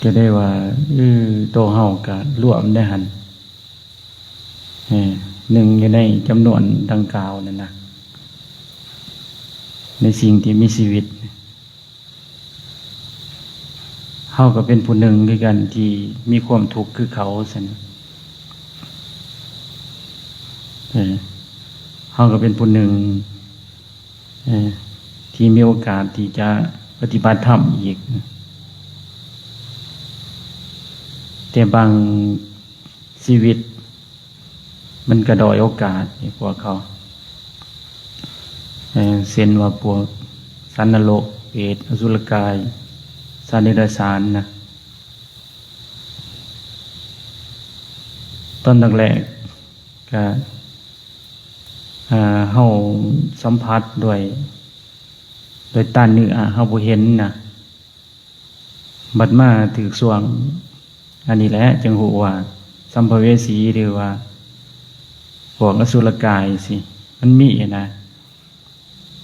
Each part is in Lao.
ກໍໄດ້ວ່າ ເອີ ໂຕເຮົາກໍລວມໄດ້ຫັ້ນ ເອີ ໜຶ່ງຢູ່ໃນຈຳນວນດັ່ງກ່າວນັ້ນນະ ໃນສິ່ງທີ່ມີຊີວິດ. ເຮົາກໍເປັນຜູ້ໜຶ່ງຄືກັນທີ່ມີຄວາມທຸກຄືເຂົາຊັ້ນ ເອີ ເຮົາກໍເປັນຜູ້ໜຶ່ງ ເອີ ທີ່ມີໂອກາດທີ່ຈະປະຕິບັດທຳອີກ. ແຕ່ບາງຊີວິດ ມັນກະດ້ອຍໂອກາດໃຫ້ພວກເຂົາ ເອີ ເຊັ່ນວ່າພວກສັດນະລົກ, ເປດ, ອະສຸລະກາຍ, ສັດເດຍລະສານນະ. ຕອນແລກໆກະ ເຮົາສຳຜັດດ້ວຍ ດ້ວຍຕາເນື້ອ ເຮົາບໍ່ເຫັນນະ. ບັດມາຖືກຊ່ວງອັນນີ້ແຫຼະ ຈຶ່ງຮູ້ວ່າສຳພະເວສີ ຫຼືວ່າພວກອະສຸລະກາຍຊີ້ ມັນມີນະ.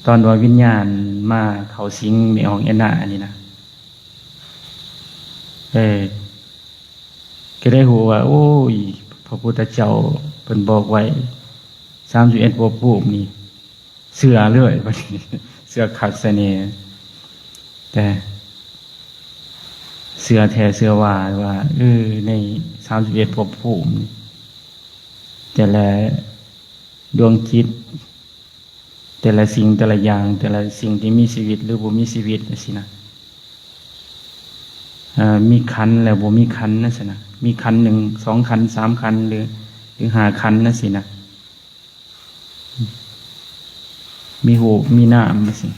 ຕອນວ່າວິນຍານມາເຂົ້າສິງແມ່ອອກແອນນານີ້ນະ ເອີ ກໍໄດ້ຮູ້ວ່າ ໂອ້ຍ ພະພຸດທະເຈົ້າເພິ່ນບອກໄວ້ ສາມສິບເອັດພົບພູມນີ້ ເຊື່ອເລີຍ ບັດນີ້ເຊື່ອຄັກຊະແນ່ ແຕ່ເຊື່ອແທ້ເຊື່ອວ່າ ວ່າ ເອີ ໃນສາມສິບເອັດພົບພູມ ແຕ່ລະດວງຈິດ ແຕ່ລະສິ່ງແຕ່ລະຢ່າງ ແຕ່ລະສິ່ງທີ່ມີຊີວິດ ຫຼື ບໍ່ມີຊີວິດຈັ່ງຊີ້ນະ ເອີ ມີຂັນ ແລະ ບໍ່ມີຂັນຈັ່ງຊີ້ນະ ມີຂັນໜຶ່ງ ສອງຂັນ ສາມຂັນ ຫຼື ຫຼື ຫ້າຂັນຈັ່ງຊີ້ນະ. ມີຮູບມີນາມຈັ່ງຊີ້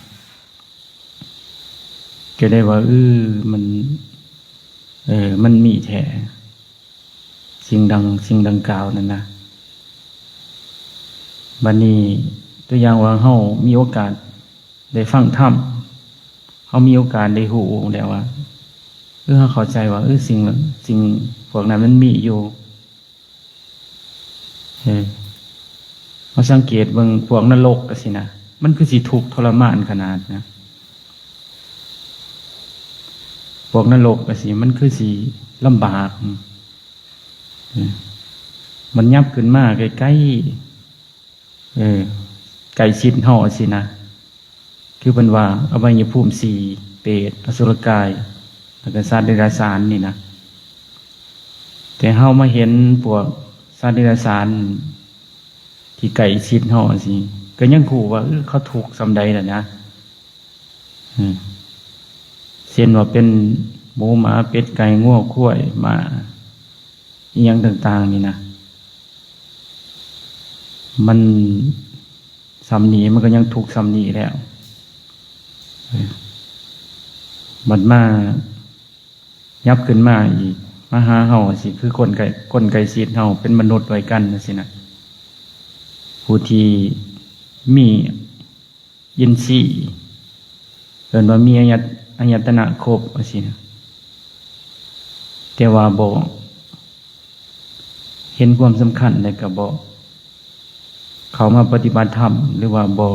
ກໍໄດ້ວ່າ ເອີ ມັນ ເອີ ມັນມີແທ້ ສິ່ງດັ່ງ ສິ່ງດັ່ງກ່າວນັ້ນນະ. ບັດນີ້ ຕົວຢ່າງວ່າ ເຮົາມີໂອກາດໄດ້ຟັງທຳ ເຮົາມີໂອກາດໄດ້ຮູ້ແລ້ວວ່າ ເອີ ເຮົາເຂົ້າໃຈວ່າ ເອີ ສິ່ງ ສິ່ງພວກນັ້ນມັນມີຢູ່ ເອີ ມາສັງເກດເບິ່ງພວກນະລົກຈັ່ງຊີ້ນະ ມັນຄືຊິທຸກທໍລະມານຂະໜາດນະ ພວກນະລົກຈັ່ງຊີ້ ມັນຄືຊິລຳບາກ ເອີ ມັນຫຍັບຂຶ້ນມາໃກ້ໆ ເອີ ໃກ້ຊິດເຮົາຈັ່ງຊີ້ນະ ຄືເພິ່ນວ່າ ອະໄວຍະພູມສີ່ ເປດ ອະສຸລະກາຍ ແລ້ວກໍສັດເດຍລະສານນີ້ນະ ແຕ່ເຮົາມາເຫັນພວກສັດເດຍລະສານທີ່ໃກ້ຊິດເຮົາຈັ່ງຊີ້ ກໍຍັງຮູ້ວ່າ ເອີ ເຂົາທຸກສ່ຳໃດລະນະ ເອີ ເຊັ່ນວ່າເປັນໝູ ໝາ ເປັດ ໄກ່ ງົວ ຄວາຍ ມ້າ ອີ່ຫຍັງຕ່າງໆນີ້ນະ ມັນ ສ່ຳນີ້ມັນກໍຍັງທຸກສ່ຳນີ້ແລ້ວ ບັດມາຫຍັບຂຶ້ນມາອີກ ມາຫາເຮົາ ຊິຄືຄົນໃກ້ ຄົນໃກ້ຊິດເຮົາ ເປັນມະນຸດດ້ວຍກັນຈັ່ງຊີ້ນະ ຜູ້ທີ່ມີອິນຊີ ເອີ້ນວ່າມີອາຍະ ອາຍະຕະນະຄົບຈັ່ງຊີ້ນະ ແຕ່ວ່າບໍ່ ເຫັນຄວາມສຳຄັນ ແລະ ກໍບໍ່ເຂົ້າມາປະຕິບັດທຳ ຫຼືວ່າບໍ່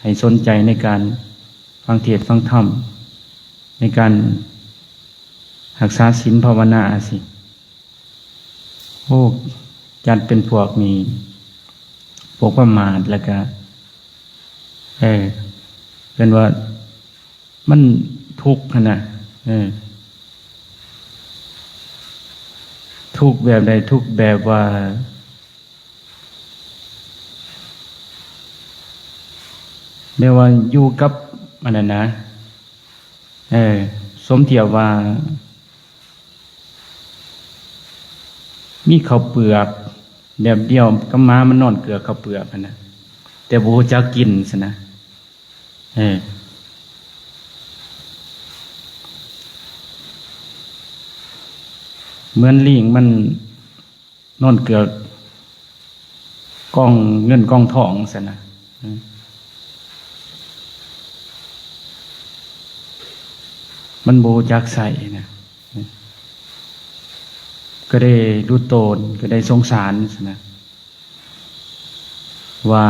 ໃຫ້ສົນໃຈໃນການຟັງເທດຟັງທຳ ໃນການຮັກສາສິນພາວະນາຊີ້ ໂອ້ ຈັດເປັນພວກນີ້ ພວກປະໝາດ ແລ້ວກະ ເອີ ເອີ້ນວ່າ ມັນທຸກຫັ້ນນະ ເອີ ທຸກແບບໃດ? ທຸກແບບວ່າ ແບບວ່າຢູ່ກັບອັນນັ້ນນະ ເອີ ສົມທຽບວ່າ ມີເຂົ້າເປືອກແບບດຽວກັບໝາມັນນອນເກືອກເຂົ້າເປືອກຫັ້ນນະ ແຕ່ບໍ່ຮູ້ຈັກກິນຊັ້ນນະ ເອີ ເໝືອນລີງມັນນອນເກືອກ ກອງເງິນກອງທອງຊັ້ນນະ ມັນບໍ່ຮູ້ຈັກໃຊ້ນະ ກໍໄດ້ຫຼຸດໂຕນ ກໍໄດ້ສົງສານຊັ້ນນະ ວ່າ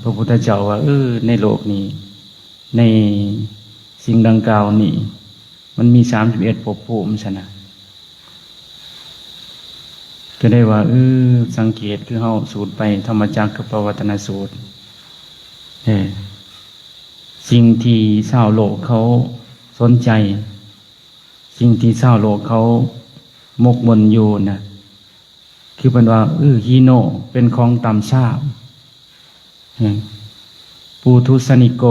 ພະພຸດທະເຈົ້າວ່າ ເອີ ໃນໂລກນີ້ ໃນສິ່ງດັ່ງກ່າວນີ້ ມັນມີສາມສິບເອັດພົບພູມຊັ້ນນະ ກໍໄດ້ວ່າ ເອີ ສັງເກດຄືເຮົາສູດໄປທຳມະຈັກກັບປະວັດຕະນະສູດ ເອີ ສິ່ງທີ່ຊາວໂລກເຂົາສົນໃຈ ສິ່ງທີ່ຊາວໂລກເຂົາໝົກໝຸ່ນຢູ່ນະ ຄືເພິ່ນວ່າ ເອີ ຮີໂນເປັນຂອງຕ່ຳຊາບ ເອີ ປູທຸສະນິໂກ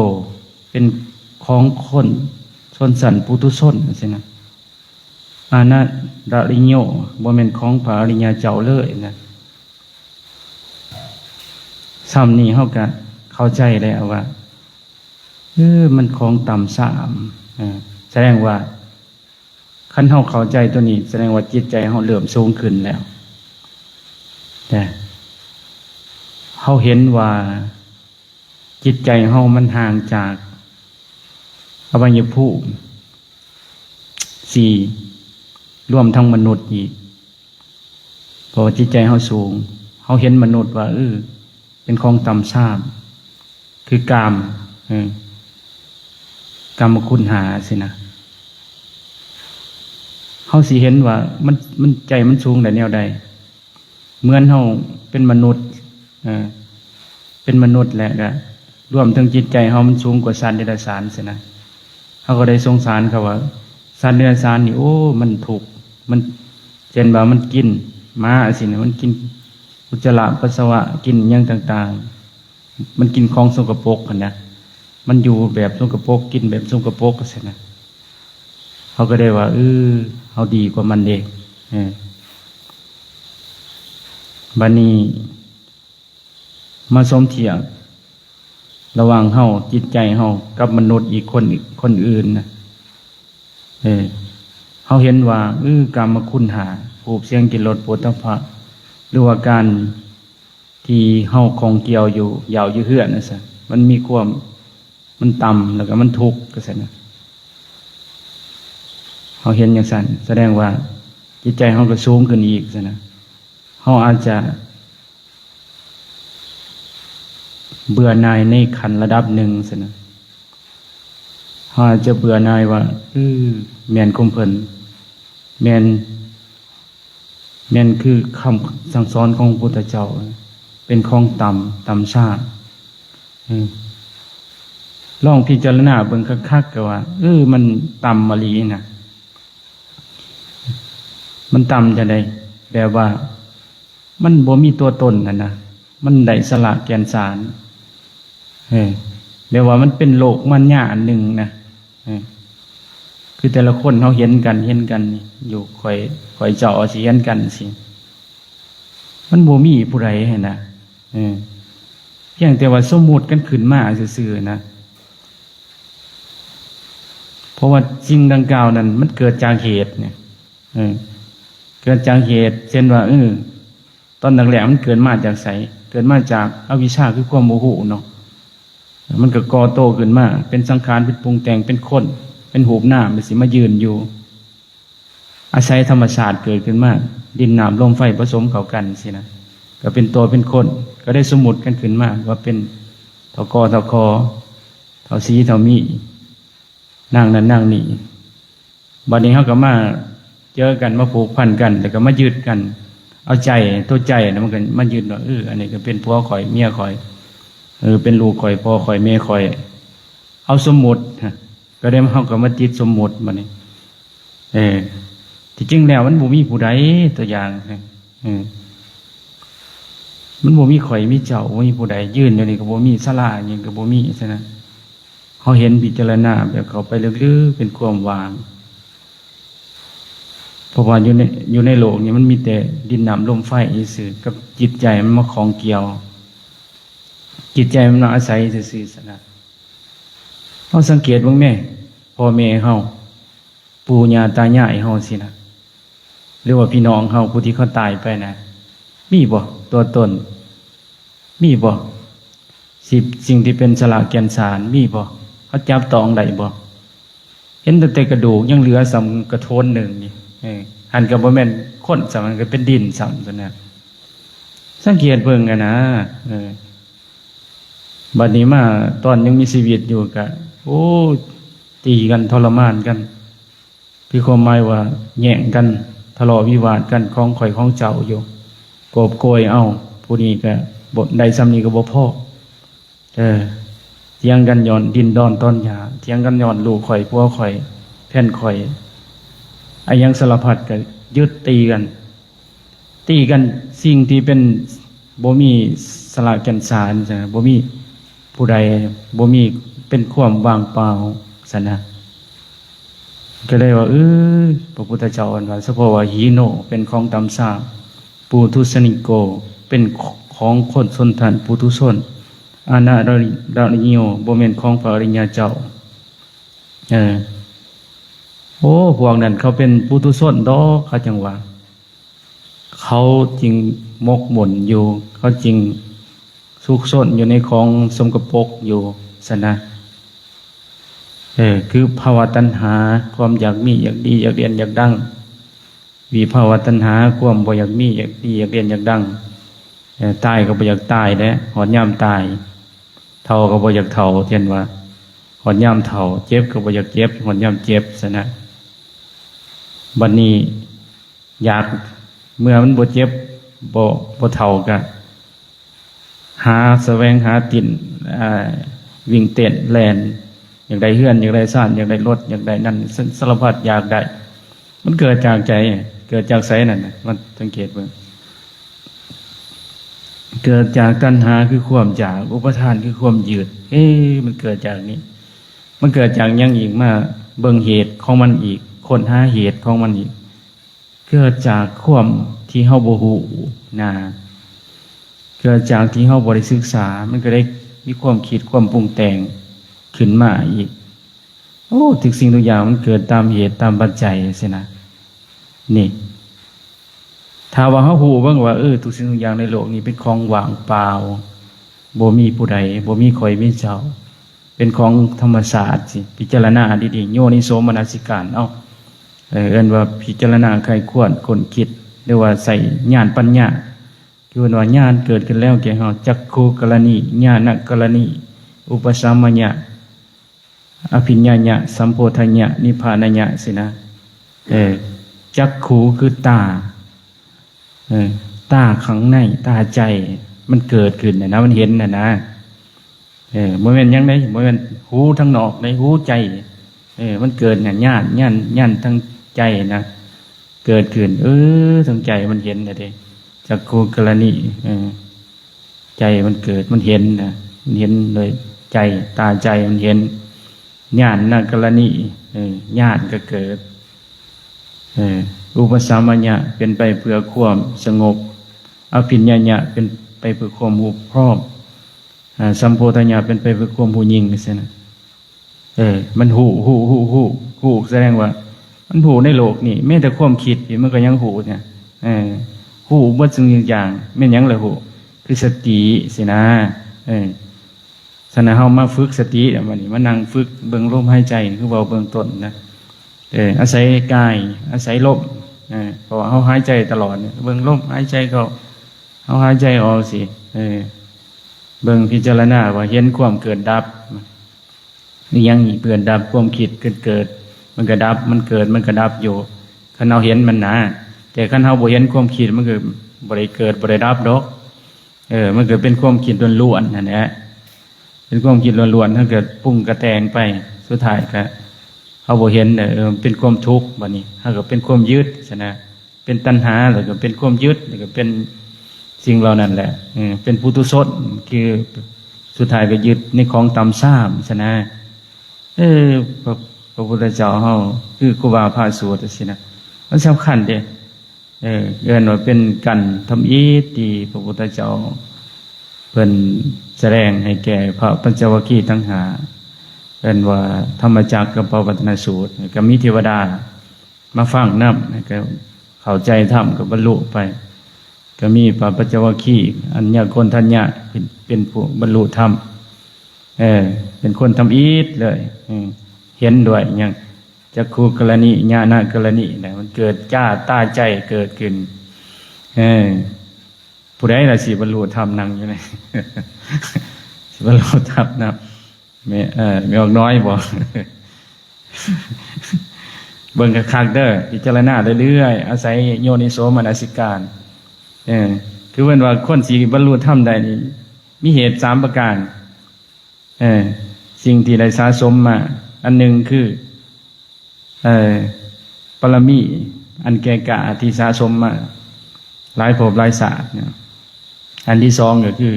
ເປັນຂອງຄົນຊົນຊັ້ນປຸຖຸຊົນ ຈັ່ງຊີ້ນະ. ອານາດະລິໂຍ ບໍ່ແມ່ນຂອງພະອະລິຍະເຈົ້າເລີຍນະ. ຊ່ຳນີ້ເຮົາກະເຂົ້າໃຈແລ້ວວ່າ ເອີ ມັນຂອງຕ່ຳຊາບ ເອີ ສະແດງວ່າ ຄັນເຮົາເຂົ້າໃຈໂຕນີ້ ສະແດງວ່າຈິດໃຈເຮົາເລີ່ມສູງຂຶ້ນແລ້ວ ແຕ່ເຮົາເຫັນວ່າຈິດໃຈເຮົາມັນຫ່າງຈາກອະໄວຍະພູມສີ່ ລວມທັງມະນຸດອີກ ເພາະວ່າຈິດໃຈເຮົາສູງ ເຮົາເຫັນມະນຸດວ່າ ເອີ ເປັນຂອງຕ່ຳຊາບ ຄືກາມ ເອີ ກາມມະຄຸນຫ້າຊີ້ນະ ເຮົາຊິເຫັນວ່າມັນ ມັນ ໃຈມັນສູງໄດ້ແນວໃດ ເໝືອນເຮົາເປັນມະນຸດ ເອີ ເປັນມະນຸດແຫຼະ ກະລວມເຖິງຈິດໃຈເຮົາມັນສູງກວ່າສັດເດຍລະສານຊີ້ນະ ເຮົາກໍໄດ້ສົງສານເຂົາວ່າ ສັດເດຍລະສານນີ້ ໂອ້ ມັນທຸກ ມັນ ເຊັ່ນວ່າມັນກິນໝາຊີ້ນະ ມັນກິນອຸດຈະລະປັດສະວະ ກິນຫຍັງຕ່າງໆ ມັນກິນຂອງສົກກະປົກຫັ້ນນະ ມັນຢູ່ແບບສົກກະປົກ ກິນແບບສົກກະປົກຊີ້ນະ ເຮົາກໍໄດ້ວ່າ ເອີ ເຮົາດີກວ່າມັນເດ້ ເອີ ບາດນີ້ ມາສົມທຽບລະຫວ່າງເຮົາ ຈິດໃຈເຮົາກັບມະນຸດອີກຄົນ ຄົນອື່ນນະ ເອີ ເຮົາເຫັນວ່າ ເອີ ກາມມະຄຸນຫ້າ ຮູບ ສຽງ ກິ່ນ ລົດ ໂຜດຖະພະ ຫຼືວ່າການທີ່ເຮົາຂ້ອງກ່ຽວຢູ່ ຢາວຢູ່ເຮືອນວ່າຊັ້ນ ມັນມີຄວາມ ມັນຕ່ຳ ແລ້ວກໍມັນທຸກ ວ່າຊັ້ນນະ ເຮົາເຫັນຈັ່ງຊັ້ນ ສະແດງວ່າຈິດໃຈເຮົາກໍສູງຂຶ້ນອີກ ວ່າຊັ້ນນະ ເຮົາອາດຈະ ເບື່ອໜ່າຍໃນຂັ້ນລະດັບໜຶ່ງຊັ້ນນະ ເຮົາອາດຈະເບື່ອໜ່າຍວ່າ ເອີ ແມ່ນຄວາມເພິ່ນ ແມ່ນ ແມ່ນຄືຄຳສັ່ງສອນຂອງພະພຸດທະເຈົ້າ ເປັນຂອງຕ່ຳ ຕ່ຳຊາ ເອີ ລອງພິຈາລະນາເບິ່ງຄັກໆ ກໍວ່າ ເອີ ມັນຕ່ຳອີ່ຫຼີນະ ມັນຕ່ຳຈັ່ງໃດ ແບບວ່າ ມັນບໍ່ມີຕົວຕົນຫັ້ນນະ ມັນໄຮ້ສາລະແກ່ນສານ ເອີ ແບບວ່າມັນເປັນໂລກມາຍາອັນໜຶ່ງນະ ເອີ ຄືແຕ່ລະຄົນເຮົາເຫັນກັນ ເຫັນກັນຢູ່ ຂ້ອຍ ຂ້ອຍເຈົ້າຊິເຫັນກັນຊີ້ ມັນບໍ່ມີຜູ້ໃດຫັ້ນນະ ເອີ ພຽງແຕ່ວ່າສົມມຸດກັນຂຶ້ນມາຊື່ໆນະ ເພາະວ່າສິ່ງດັ່ງກ່າວນັ້ນມັນເກີດຈາກເຫດນີ້ ເອີ ເກີດຈາກເຫດ ເຊັ່ນວ່າ ເອີ ຕອນແລກໆມັນເກີດມາຈາກໃສ? ເກີດມາຈາກອະວິຊຊາ ຄືຄວາມບໍ່ຮູ້ເນາະ ມັນກໍກໍ່ໂຕຂຶ້ນມາ ເປັນສັງຂານ ເປັນປຸງແຕ່ງ ເປັນຄົນ ເປັນຮູບນາມ ມັນຊິມາຢືນຢູ່ ອາໄສທຳມະຊາດເກີດຂຶ້ນມາ ດິນ ນ້ຳ ລົມ ໄຟ ປະສົມເຂົ້າກັນຊີ້ນະ ກໍເປັນຕົວເປັນຄົນ ກໍໄດ້ສົມມຸດກັນຂຶ້ນມາວ່າເປັນ ເຖົ້າ ກ ເຖົ້າ ຂ ເຖົ້າ ສີ ເຖົ້າ ມີ ນາງນັ້ນນາງນີ້ ບາດນີ້ເຮົາກໍມາເຈີກັນ ມາຜູກພັນກັນ ແລ້ວກໍມາຍຶດກັນ ເອົາໃຈ ຕົວໃຈນະ ມັນກໍມາຍຶດວ່າ ເອີ ອັນນີ້ກໍເປັນຜົວຂ້ອຍ ເມຍຂ້ອຍ ເອີ ເປັນລູກຂ້ອຍ ພໍ່ຂ້ອຍ ແມ່ຂ້ອຍ ເອົາສົມມຸດ ກໍໄດ້ ເຮົາກໍມາຕິດສົມມຸດບາດນີ້ ເອີ ທີ່ຈິງແລ້ວມັນບໍ່ມີຜູ້ໃດ ຕົວຢ່າງ ເອີ ມັນບໍ່ມີຂ້ອຍມີເຈົ້າ ບໍ່ມີຜູ້ໃດ ຢືນຢູ່ນີ້ກໍບໍ່ມີ ສາລາຫຍັງກໍບໍ່ມີ ສະນັ້ນ ເຮົາເຫັນ ພິຈາລະນາແບບເຂົ້າໄປເລິກໆ ເປັນຄວາມວ່າງ ເພາະວ່າຢູ່ໃນ ຢູ່ໃນໂລກນີ້ມັນມີແຕ່ດິນ ນ້ຳ ລົມ ໄຟຊື່ໆ ກັບຈິດໃຈມັນມາຂ້ອງກ່ຽວ ຈິດໃຈມັນມາອາໄສຊື່ໆ ສະນະ ເຮົາສັງເກດເບິ່ງແມ້ ພໍ່ແມ່ເຮົາ ປູ່ຍ່າຕາຍາຍເຮົາຊີ້ນະ ຫຼືວ່າພີ່ນ້ອງເຮົາຜູ້ທີ່ເຂົາຕາຍໄປນະ ມີບໍ່ຕົວຕົນ? ມີບໍ່? ສິ່ງ ສິ່ງທີ່ເປັນສາລະແກ່ນສານມີບໍ່? ເຮົາຈັບຕ້ອງໄດ້ບໍ່? ເຫັນຕັ້ງແຕ່ກະດູກ ຍັງເຫຼືອສ່ຳກະໂທນໜຶ່ງນີ້ ເອີ ຫັ້ນກໍບໍ່ແມ່ນຄົນຊ້ຳ ມັນກໍເປັນດິນຊ້ຳຊັ້ນນະ ສັງເກດເບິ່ງຫັ້ນນະ ເອີ ບັດນີ້ມາຕອນຍັງມີຊີວິດຢູ່ກະ ໂອ້ ຕີກັນ ທໍລະມານກັນ ຄືຄວາມໝາຍວ່າແຍ່ງກັນ ທະເລາະວິວາດກັນ ຂອງຂ້ອຍຂອງເຈົ້າຢູ່ ກອບໂກຍເອົາ ຜູ້ນີ້ກໍບໍ່ໄດ້ ສ່ຳນີ້ກໍບໍ່ພໍ. ເອີ ຖຽງກັນຍ້ອນດິນດອນຕອນຫຍ້າ ຖຽງກັນຍ້ອນລູກຂ້ອຍ ຜົວຂ້ອຍ ແຟນຂ້ອຍ ອາຫຍັງສາລະພັດ ກໍຍຶດຕີກັນ ຕີກັນ ສິ່ງທີ່ເປັນ ບໍ່ມີສາລະແກ່ນສານ ບໍ່ມີຜູ້ໃດ ບໍ່ມີ ເປັນຄວາມວ່າງເປົ່າຊັ້ນນະ. ກໍເລີຍວ່າ ເອີ ພະພຸດທະເຈົ້າເພິ່ນວ່າ ສະເພາະວ່າຫິໂນເປັນຂອງຕ່ຳຊາມ ປຸຖຸສະນິໂກ ເປັນຂອງຄົນຊົນຊັ້ນປຸຖຸຊົນ ອະນາດາລິໂຍ ບໍ່ແມ່ນຂອງພະອະລິຍະເຈົ້າ. ເອີ ໂອ້ ພວກນັ້ນເຂົາເປັນປຸຖຸຊົນດອກ ເຂົາຈັ່ງວ່າ ເຂົາຈຶ່ງໝົກໝຸ່ນຢູ່ ເຂົາຈຶ່ງສຸກຊົນຢູ່ໃນຂອງສົກກະປົກຢູ່ຊັ້ນນະ. ເອີ ຄືພະວະຕັນຫາ ຄວາມຢາກມີ ຢາກດີ ຢາກເດັ່ນ ຢາກດັງ, ວິພະວະຕັນຫາ ຄວາມບໍ່ຢາກມີ ຢາກດີ ຢາກເດັ່ນ ຢາກດັງ. ເອີ ຕາຍກໍບໍ່ຢາກຕາຍແຫຼະ ຮອດຍາມຕາຍ, ເຖົ້າກໍບໍ່ຢາກເຖົ້າ ເຊັ່ນວ່າ ຮອດຍາມເຖົ້າ, ເຈັບກໍບໍ່ຢາກເຈັບ ຮອດຍາມເຈັບຊັ້ນນະ. ບັດນີ້ ຢາກ ເມື່ອມັນບໍ່ເຈັບ ບໍ່ ບໍ່ເຖົ້າ ກະຫາສະແຫວງຫາຕິ້ນ ອາ ວິ່ງເຕັ້ນແລ່ນ ຢາກໄດ້ເຮືອນ ຢາກໄດ້ຊານ ຢາກໄດ້ລົດ ຢາກໄດ້ນັ້ນ ສາລະພັດຢາກໄດ້. ມັນເກີດຈາກໃຈ ເກີດຈາກໃສນັ້ນນະ? ມາສັງເກດເບິ່ງ ເກີດຈາກຕັນຫາ ຄືຄວາມຢາກ, ອຸປະທານ ຄືຄວາມຍຶດ. ເອ ມັນເກີດຈາກນີ້ ມັນເກີດຈາກຫຍັງອີກ? ມາເບິ່ງເຫດຂອງມັນອີກ ຄົ້ນຫາເຫດຂອງມັນອີກ. ເກີດຈາກຄວາມທີ່ເຮົາບໍ່ຮູ້ນະ ເກີດຈາກທີ່ເຮົາບໍ່ໄດ້ສຶກສາ ມັນກໍໄດ້ມີຄວາມຄິດ ຄວາມປຸງແຕ່ງຂຶ້ນມາອີກ. ໂອ້ ທຸກສິ່ງທຸກຢ່າງມັນເກີດຕາມເຫດຕາມປັດໄຈຊີ້ນະ. ນີ້ ຖ້າວ່າເຮົາຮູ້ເບິ່ງວ່າ ເອີ ທຸກສິ່ງທຸກຢ່າງໃນໂລກນີ້ເປັນຂອງວ່າງເປົ່າ ບໍ່ມີຜູ້ໃດ ບໍ່ມີຂ້ອຍມີເຈົ້າ ເປັນຂອງທຳມະຊາດຊີ້ ພິຈາລະນາດີໆ ໂຍນິໂສມະນະສິການເອົາ. ເອີ້ນວ່າພິຈາລະນາໃຄ່ຄວນຄົ້ນຄິດ ຫຼືວ່າໃຊ້ຍານປັນຍາ ຄືເພິ່ນວ່າຍານເກີດຂຶ້ນແລ້ວແກ່ເຮົາ ຈັກຂຸກະລະນີ ຍານະກະລະນີ ອຸປະສຳມະຍະ ອະພິນຍາຍະ ສຳໂພທະຍະ ນິບພານາຍະ ຊີ້ນະ. ເອີ ຈັກຂຸຄືຕາ ເອີ ຕາຂ້າງໃນ ຕາໃຈ ມັນເກີດຂຶ້ນນະ ມັນເຫັນນະນະ. ເອີ ບໍ່ແມ່ນຫຍັງໃດ ບໍ່ແມ່ນຫູທາງນອກໃດ ຫູໃຈ. ເອີ ມັນເກີດນະ ຍານ ຍານ ຍານທາງໃຈນະ ເກີດຂຶ້ນ ເອີ ທາງໃຈມັນເຫັນນະເດ້ ຈັກຂຸກະລະນີ ເອີ ໃຈມັນເກີດ ມັນເຫັນນະ ມັນເຫັນໂດຍໃຈ ຕາໃຈມັນເຫັນ. ຍານນະກະລະນີ ເອີ ຍານກໍເກີດ. ເອີ ອຸປະສຳມະຍະ ເປັນໄປເພື່ອຄວາມສະຫງົບ, ອະພິນຍາຍະ ເປັນໄປເພື່ອຄວາມຮູ້ພ້ອມ, ອາ ສຳໂພທະຍະ ເປັນໄປເພື່ອຄວາມຮູ້ຍິ່ງ ຈັ່ງຊີ້ນະ. ເອີ ມັນຮູ້ ຮູ້ ຮູ້ ຮູ້ ຮູ້ ສະແດງວ່າມັນຮູ້ໃນໂລກນີ້ ແມ້ແຕ່ຄວາມຄິດນີ້ ມັນກໍຍັງຮູ້ນະ. ເອີ ຮູ້ເບິດສິ່ງທຸກຢ່າງ. ແມ່ນຫຍັງລະຮູ້? ຄືສະຕິຊີ້ນະ. ເອີ ຊັ້ນນະ ເຮົາມາຝຶກສະຕິ ບາດນີ້ມານັ່ງຝຶກເບິ່ງລົມຫາຍໃຈ ຄືເວົ້າເບື້ອງຕົ້ນນະ. ເອີ ອາໄສກາຍ ອາໄສລົມ ເອີ ເພາະວ່າເຮົາຫາຍໃຈຕະຫຼອດ ເບິ່ງລົມຫາຍໃຈເຂົ້າ ເຮົາຫາຍໃຈອອກຊີ້ ເອີ ເບິ່ງພິຈາລະນາວ່າເຫັນຄວາມເກີດດັບ. ອີຫຍັງນີ້ ເກີດດັບ ຄວາມຄິດເກີດ ເກີດ ມັນກໍດັບ ມັນເກີດ ມັນກໍດັບຢູ່ ຄັນເຮົາເຫັນມັນນະ. ແຕ່ຄັນເຮົາບໍ່ເຫັນຄວາມຄິດ ມັນກໍບໍ່ໄດ້ເກີດ ບໍ່ໄດ້ດັບດອກ. ເອີ ມັນກໍເປັນຄວາມຄິດລ້ວນໆຫັ້ນແຫຼະ ເປັນຄວາມຄິດລ້ວນໆ ເຮົາກໍປຸງກະແຕ່ງໄປ ສຸດທ້າຍກໍເຮົາບໍ່ເຫັນ ເອີ ເປັນຄວາມທຸກ. ບາດນີ້ເຮົາກໍເປັນຄວາມຍຶດຊັ້ນນະ ເປັນຕັນຫາ ແລ້ວກໍເປັນຄວາມຍຶດ ແລ້ວກໍເປັນສິ່ງເຫຼົ່ານັ້ນແຫຼະ ເອີ ເປັນປຸຖຸຊົນ ຄືສຸດທ້າຍກໍຍຶດໃນຂອງຕ່ຳຊາມຊັ້ນນະ. ເອີ ພະ ພະພຸດທະເຈົ້າເຮົາ ຄືຄູບາພາສູດຈັ່ງຊີ້ນະ ມັນສຳຄັນເດ້. ເອີ ເອີ້ນວ່າເປັນການທຳອິດທີ່ພະພຸດທະເຈົ້າເພິ່ນສະແດງໃຫ້ແກ່ພະປັນຈະວັກຄີທັງຫ້າ ເອີ້ນວ່າທຳມະຈັກກັບປະວັດຕະນະສູດ. ກໍມີເທວະດາມາຟັງນຳ ກໍເຂົ້າໃຈທຳ ກໍບັນລຸໄປ. ກໍມີພະປັນຈະວັກຄີ ອັນຍະໂກນທັນຍະ ເປັນ ເປັນຜູ້ບັນລຸທຳ ເອີ ເປັນຄົນທຳອິດເລີຍ ເອີ ເຫັນດ້ວຍຫຍັງ ຈັກຂຸກະລະນີ ຍານະກະລະນີນະ ມັນເກີດຈາກຕາໃຈເກີດຂຶ້ນ. ເອີ ຜູ້ໃດລະຊິບັນລຸທຳ ນັ່ງຢູ່ນີ້ ຊິບັນລຸທຳນຳ ແມ່ ເອີ ແມ່ອອກນ້ອຍບໍ? ເບິ່ງຄັກໆເດີ ພິຈາລະນາເລື້ອຍໆ ອາໄສໂຍນິໂສມະນະສິການ ເອີ ຖືເປັນວ່າຄົນຊິບັນລຸທຳໄດ້ນີ້ ມີເຫດສາມປະການ. ເອີ ສິ່ງທີ່ໄດ້ສະສົມມາ ອັນໜຶ່ງຄື ເອີ ບາລະມີອັນແກ່ກ້າທີ່ສະສົມມາຫຼາຍພົບຫຼາຍຊາດເນາະ. ອັນທີສອງກໍຄື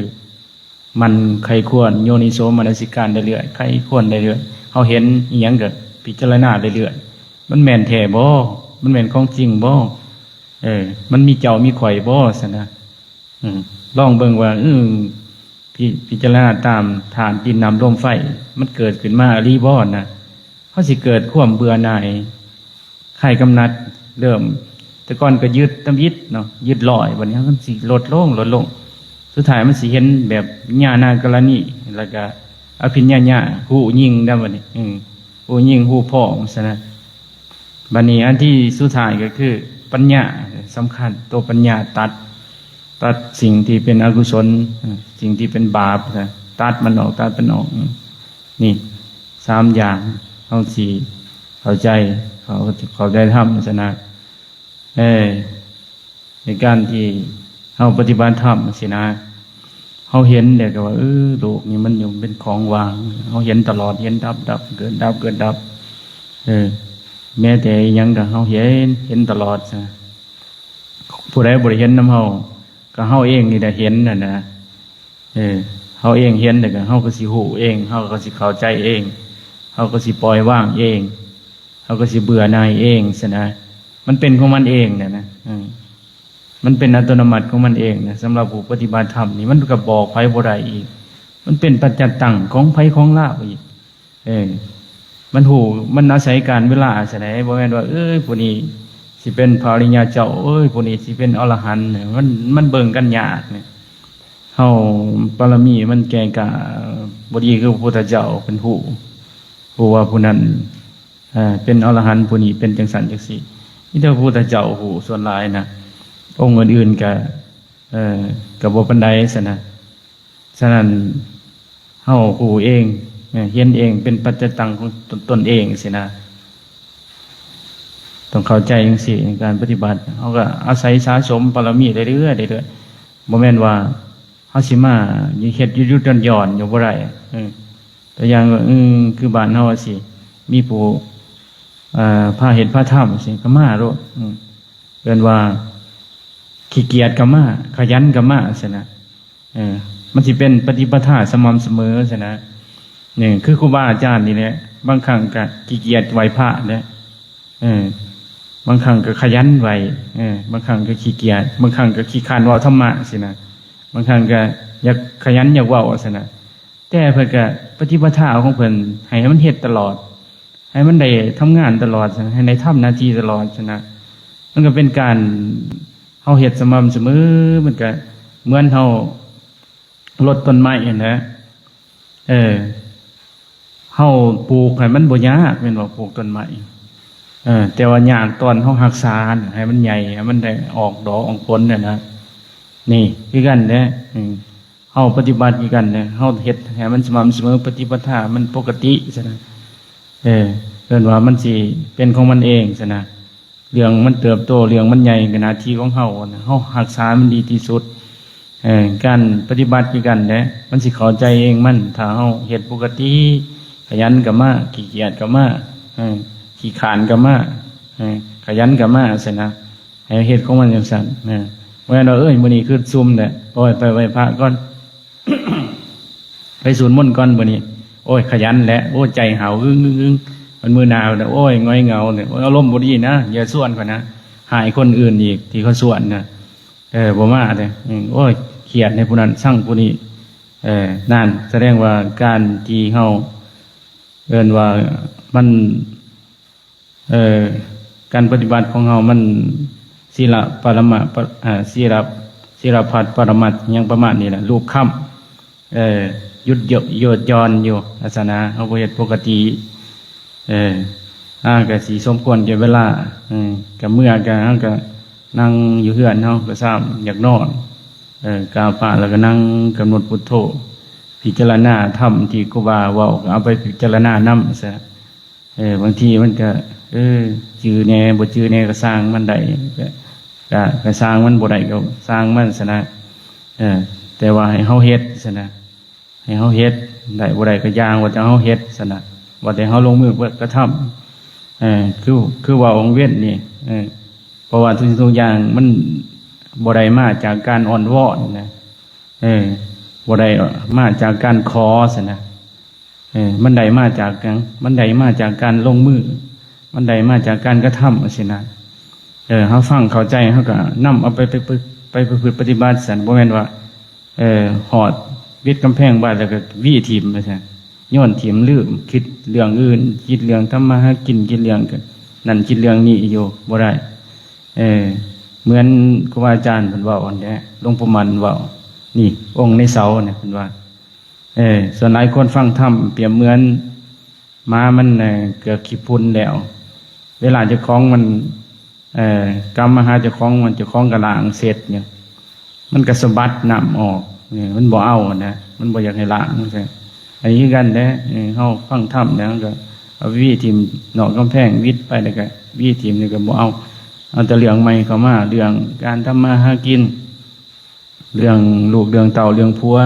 ໝັ່ນໃຄ່ຄວນໂຍນິໂສມະນະສິການເລື້ອຍໆ ໃຄ່ຄວນເລື້ອຍໆ ເຮົາເຫັນອີ່ຫຍັງກໍພິຈາລະນາເລື້ອຍໆ ມັນແມ່ນແທ້ບໍ່? ມັນແມ່ນຂອງຈິງບໍ່? ເອີ ມັນມີເຈົ້າມີຂ້ອຍບໍ່? ຊັ້ນນະ. ອືມ ລອງເບິ່ງວ່າ ອືມ ພິ ພິຈາລະນາຕາມທາດດິນນ້ຳລົມໄຟ ມັນເກີດຂຶ້ນມາອີ່ຫຼີບໍ່ນະ? ເຮົາຊິເກີດຄວາມເບື່ອໜ່າຍ ຄາຍກຳໜັດ ເລີ່ມ ແຕ່ກ່ອນກໍຍຶດທຳອິດເນາະ ຍຶດຮ້ອຍ ບັດນີ້ມັນຊິລົດລົງ ລົດລົງ ສຸດທ້າຍມັນຊິເຫັນແບບຍານາກະລະນີ ແລ້ວກໍອະພິນຍາຍະ ຮູ້ຍິ່ງນຳບັດນີ້ ອືມ ຮູ້ຍິ່ງ ຮູ້ພ້ອງ ຊັ້ນນະ. ບັດນີ້ອັນທີສຸດທ້າຍກໍຄືປັນຍາ ສຳຄັນ ໂຕປັນຍາຕັດ ຕັດສິ່ງທີ່ເປັນອະກຸສົນ ສິ່ງທີ່ເປັນບາບ ຕັດມັນອອກ ຕັດມັນອອກ. ນີ້ສາມຢ່າງ ເຮົາຊິເຂົ້າໃຈ ເຂົ້າ ເຂົ້າໃຈທຳ ຊັ້ນນະ. ເອີ ໃນການທີ່ເຮົາປະຕິບັດທຳຊີ້ນະ ເຮົາເຫັນແລ້ວກໍວ່າ ເອີ ໂລກນີ້ມັນຍັງເປັນຂອງວ່າງ ເຮົາເຫັນຕະຫຼອດ ເຫັນດັບ ດັບ ເກີດ ດັບ ເກີດ ດັບ. ເອີ ແມ້ແຕ່ອີ່ຫຍັງກໍເຮົາເຫັນ ເຫັນຕະຫຼອດ. ຜູ້ໃດບໍ່ໄດ້ເຫັນນຳເຮົາ ກໍເຮົາເອງນີ້ແຫຼະເຫັນຫັ້ນນະ. ເອີ ເຮົາເອງເຫັນແລ້ວກໍ ເຮົາກໍຊິຮູ້ເອງ ເຮົາກໍຊິເຂົ້າໃຈເອງ ເຮົາກໍຊິປ່ອຍວາງເອງ ເຮົາກໍຊິເບື່ອໜ່າຍເອງຊັ້ນນະ. ມັນເປັນຂອງມັນເອງນະ ເອີ ມັນເປັນອັດຕະໂນມັດຂອງມັນເອງນະ. ສຳລັບຜູ້ປະຕິບັດທຳນີ້ ມັນກໍບອກໃຜບໍ່ໄດ້ອີກ ມັນເປັນປັດຈະຕັງຂອງໃຜຂອງລາວອີກ. ເອີ ມັນຮູ້ ມັນອາໄສການເວລາຊັ້ນໃດ ບໍ່ແມ່ນວ່າ ເອີຍ ຜູ້ນີ້ຊິເປັນພະອະລິຍະເຈົ້າ ເອີຍ ຜູ້ນີ້ຊິເປັນອໍລະຫັນ ມັນ ມັນເບິ່ງກັນຍາກ. ເຮົາບາລະມີມັນແກ່ກ້າບໍ່ດີຄືພະພຸດທະເຈົ້າ ເພິ່ນຮູ້ ຮູ້ວ່າຜູ້ນັ້ນ ເອີ ເປັນອໍລະຫັນ ຜູ້ນີ້ເປັນຈັ່ງຊັ້ນຈັ່ງຊີ້ ມີແຕ່ພະພຸດທະເຈົ້າຮູ້ສ່ວນຫຼາຍນະ. ອົງອື່ນໆ ກະ ເອີ ກະບໍ່ປານໃດຊັ້ນນະ. ສະນັ້ນ ເຮົາຮູ້ເອງ ເຫັນເອງ ເປັນປັດຈະຕັງຂອງຕົນເອງຊີ້ນະ ຕ້ອງເຂົ້າໃຈຈັ່ງຊີ້. ໃນການປະຕິບັດ ເຮົາກໍອາໄສສະສົມບາລະມີເລື້ອຍໆ ເລື້ອຍໆ ບໍ່ແມ່ນວ່າເຮົາຊິມາເຮັດຢຸດໆຢ່ອນໆຢູ່ບໍ່ໄດ້. ເອີ ຕົວຢ່າງວ່າ ເອີ ຄືບ້ານເຮົາຊິມີຜູ້ ເອີ ພາເຮັດພາທຳຊີ້ ກໍມາໂລດ ເອີ້ນວ່າຂີ້ກຽດກໍມາ ຂະຫຍັນກໍມາຊັ້ນນະ. ເອີ ມັນຊິເປັນປະຕິປະທາສະໝ່ຳສະເໝີຊັ້ນນະ. ເອີ ຄືຄູບາອາຈານນີ້ແຫຼະ ບາງຄັ້ງກໍຂີ້ກຽດໄຫວ້ພະເດ້ ເອີ ບາງຄັ້ງກໍຂະຫຍັນໄຫວ້ ເອີ ບາງຄັ້ງກໍຂີ້ກຽດ ບາງຄັ້ງກໍຂີ້ຄ້ານເວົ້າທຳມະຊີ້ນະ ບາງຄັ້ງກໍຢາກຂະຫຍັນຢາກເວົ້າຊັ້ນນະ. ແຕ່ເພິ່ນກໍປະຕິປະທາຂອງເພິ່ນໃຫ້ມັນເຮັດຕະຫຼອດ ໃຫ້ມັນໄດ້ທຳງານຕະຫຼອດ ໃຫ້ໄດ້ທຳໜ້າທີ່ຕະຫຼອດຊັ້ນນະ. ມັນກໍເປັນການ ເຮົາເຮັດສະໝ່ຳສະເໝີ ມັນກໍເໝືອນເຮົາລົດຕົ້ນໄມ້ຫັ້ນແຫຼະ. ເອີ ເຮົາປູກໃຫ້ມັນບໍ່ຍາກແມ່ນບໍ່? ປູກຕົ້ນໄມ້ ເອີ ແຕ່ວ່າຍາກຕອນເຮົາຮັກສາໃຫ້ມັນໃຫຍ່ ໃຫ້ມັນໄດ້ອອກດອກອອກຜົນຫັ້ນນະ. ນີ້ຄືກັນແຫຼະ ເຮົາປະຕິບັດຄືກັນນະ ເຮົາເຮັດໃຫ້ມັນສະໝ່ຳສະເໝີ ປະຕິປະທາມັນປົກກະຕິຊັ້ນນະ. ເອີ ເອີ້ນວ່າມັນຊິເປັນຂອງມັນເອງຊັ້ນນະ. ເລື່ອງມັນເຕີບໂຕ ເລື່ອງມັນໃຫຍ່ກໍໜ້າທີ່ຂອງເຮົານະ ເຮົາຮັກສາມັນດີທີ່ສຸດ. ເອີ ການປະຕິບັດຄືກັນແຫຼະ ມັນຊິເຂົ້າໃຈເອງມັນ ຖ້າເຮົາເຮັດປົກກະຕິ ຂະຫຍັນກໍມາ ຂີ້ກຽດກໍມາ ເອີ ຂີ້ຄ້ານກໍມາ ເອີ ຂະຫຍັນກໍມາຊັ້ນນະ. ໃຫ້ເຮັດຂອງມັນຈັ່ງຊັ້ນນະ ບໍ່ແມ່ນວ່າ ເອີຍ ມື້ນີ້ຄຶດຊຸມແຫຼະ ໂອ້ຍ ໄປໄຫວ້ພະກ່ອນ ໄປສູດມົນກ່ອນ ມື້ນີ້ ໂອ້ຍ ຂະຫຍັນແຫຼະ ໂອ້ຍ ໃຈຫາວ ອຶ້ງໆ ມັນມື້ໜ້າ ໂອ້ຍ ຫງອຍເຫງົາ ໂອ້ຍ ອາລົມບໍ່ດີນະ ຢ່າຊວນຂ້ອຍນະ ຮ້າຍຄົນອື່ນອີກທີ່ເຂົາຊວນນະ ເອີ ບໍ່ມາເດ້ ໂອ້ຍ ຄຽດໃຫ້ຜູ້ນັ້ນ ຊັງຜູ້ນີ້ ເອີ ນັ້ນ ສະແດງວ່າການທີ່ເຮົາ ເອີ້ນວ່າມັນ ເອີ ການປະຕິບັດຂອງເຮົາມັນ ສີລະປະລະມະ ປະ ເອີ ສີລະ ສີລະພັດປະລະມັດ ຫຍັງປະມານນີ້ແຫຼະ ລູບຄ້ຳ ເອີ ຢຸດຢ- ຢຸດຢ່ອນຢູ່ ລັກສະນະເຮົາບໍ່ເຮັດປົກກະຕິ ເອີ ອາ ກະຊິສົມຄວນແກ່ເວລາ ເອີ ກະເມື່ອ ກະ ເຮົາກະນັ່ງຢູ່ເຮືອນເຮົາກະຊ້ຳ ຢາກນອນ ເອີ ກາບພະແລ້ວກະນັ່ງກຳນົດພຸດໂທ ພິຈາລະນາທຳທີ່ຄູບາເວົ້າ ກະເອົາໄປພິຈາລະນານຳຊະ. ເອີ ບາງທີມັນກະ ເອີ ຈື່ແດ່ ບໍ່ຈື່ແດ່ ກະຊ່າງມັນ ໄດ້ກະ ກະ ກະຊ່າງມັນ ບໍ່ໄດ້ກະຊ່າງມັນຊັ້ນນະ. ເອີ ແຕ່ວ່າໃຫ້ເຮົາເຮັດຊັ້ນນະ ໃຫ້ເຮົາເຮັດ ໄດ້ບໍ່ໄດ້ກໍຢ່າງ ວ່າແຕ່ເຮົາເຮັດຊັ້ນນະ ວ່າແຕ່ເຮົາລົງມືກະທຳ ເອີ ຄື ຄືເວົ້າຫວ່າງເວັນນີ້ ເອີ ເພາະວ່າທຸກສິ່ງທຸກຢ່າງມັນບໍ່ໄດ້ມາຈາກການອ້ອນວອນນະ ເອີ ບໍ່ໄດ້ມາຈາກການຂໍຊັ້ນນະ ເອີ ມັນໄດ້ມາຈາກຫຍັງ? ມັນໄດ້ມາຈາກການລົງມື ມັນໄດ້ມາຈາກການກະທຳ ຈັ່ງຊີ້ນະ ເອີ ເຮົາຟັງເຂົ້າໃຈ ເຮົາກໍນຳເອົາໄປ ໄປ ໄປປະພຶດປະຕິບັດຊັ້ນ ບໍ່ແມ່ນວ່າ ເອີ ຮອດວິດກຳແພງບາດແລ້ວກໍຫວີຖິ້ມວ່າຊັ້ນ ໂຍນຖິ້ມ ລືມ ຄິດເລື່ອງອື່ນ ຄິດເລື່ອງທຳມາຫາກິນ ຄິດເລື່ອງນັ້ນຄິດເລື່ອງນີ້ຢູ່ ບໍ່ໄດ້ ເອີ ເໝືອນຄູບາອາຈານເພິ່ນເວົ້າຫັ້ນແຫຼະ ຫຼວງປູ່ໝັ່ນເວົ້າ ນີ້ ອົງໃນເສົານີ້ ເພິ່ນວ່າ ເອີ ສ່ວນຫຼາຍຄົນຟັງທຳປຽບເໝືອນໝາມັນ ເອີ ເກືອກຂີ້ຝຸ່ນແລ້ວ ເວລາເຈົ້າຂອງມັນ ເອີ ກັບມາຫາເຈົ້າຂອງມັນ ເຈົ້າຂອງກໍລ້າງເຊັດຢູ່ ມັນກໍສະບັດນ້ຳອອກ ເອີ ມັນບໍ່ເອົານະ ມັນບໍ່ຢາກໃຫ້ລ້າງ ວ່າຊັ້ນ ອັນນີ້ຄືກັນແຫຼະ ເອີ ເຮົາຟັງທຳແລ້ວ ເຮົາກໍເອົາຫວີຖິ້ມນອກກຳແພງ ຫວິດໄປ ແລ້ວກໍຫວີຖິ້ມ ແລ້ວກໍບໍ່ເອົາ ເອົາແຕ່ເລື່ອງໃໝ່ເຂົ້າມາ ເລື່ອງການທຳມາຫາກິນ ເລື່ອງລູກເລື່ອງເຕົ້າ ເລື່ອງຜົວ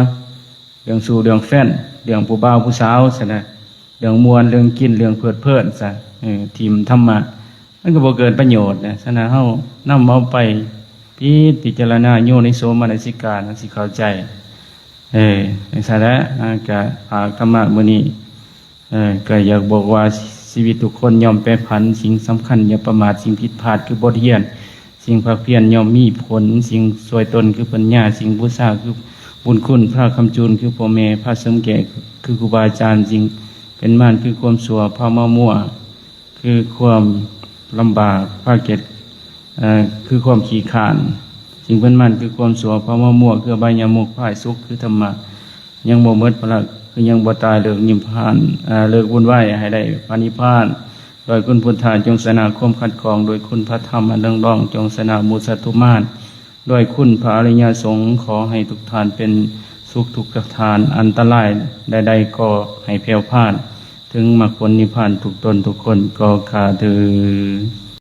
ເລື່ອງຊູ້ເລື່ອງແຟນ ເລື່ອງຜູ້ບ່າວຜູ້ສາວຊັ້ນນະ ເລື່ອງມ່ວນເລື່ອງກິນ ເລື່ອງເພີດເພີນຊະ ເອີ ຖິ້ມທຳມະ ມັນກໍບໍ່ເກີດປະໂຫຍດນະ ສະນັ້ນເຮົານຳເອົາໄປພິດພິຈາລະນາ ໂຍນິໂສມະນະສິການ ມັນຊິເຂົ້າໃຈ ເອີ ຈັ່ງຊັ້ນແຫຼະ ອາ ກະຝາກທຳມະມື້ນີ້ ເອີ ກໍຢາກບອກວ່າ ຊີວິດທຸກຄົນຍ່ອມແປຜັນ ສິ່ງສຳຄັນຢ່າປະໝາດ ສິ່ງຜິດພາດຄືບົດຮຽນ ສິ່ງພາກພຽນຍ່ອມມີຜົນ ສິ່ງຊ່ວຍຕົນຄືປັນຍາ ສິ່ງບູຊາຄືບຸນຄຸນ ພາຄຳຈູນຄືພໍ່ແມ່ ພາເສີມແກ່ຄືຄູບາອາຈານ ສິ່ງເປັນມານຄືຄວາມຊົ່ວ ພາເມົາມົວ ຄືຄວາມລຳບາກ ພາກຽດ ເອີ ຄືຄວາມຂີ້ຄ້ານ ສິ່ງເປັນມານຄືຄວາມຊົ່ວ ພາເມົາມົວ ຄືອະບາຍຍະມຸກ ພາຍສຸກຄືທຳມະ ຍັງບໍ່ໝົດພາລະ ຄືຍັງບໍ່ຕາຍ ເລີກນິບພານ ເອີ ເລີກວຸ່ນວາຍ ໃຫ້ໄດ້ພະນິບພານ ດ້ວຍຄຸນພຸດທະ ຈົ່ງຊະນະຄວາມຂັດຂ້ອງ ດ້ວຍຄຸນພະທຳອັນເລື່ອງລອງ ຈົ່ງຊະນະໝູດສັດທຸມານ ດ້ວຍຄຸນພະອະລິຍະສົງ ຂໍໃຫ້ທຸກທ່ານເປັນສຸກທຸກທ່ານ ອັນຕະລາຍໃດໆກໍໃຫ້ແຜ່ວຜ່ານ ເຖິງມັກຜົນນິບພານທຸກຕົນທຸກຄົນກໍຂ້າເທີ້ນ.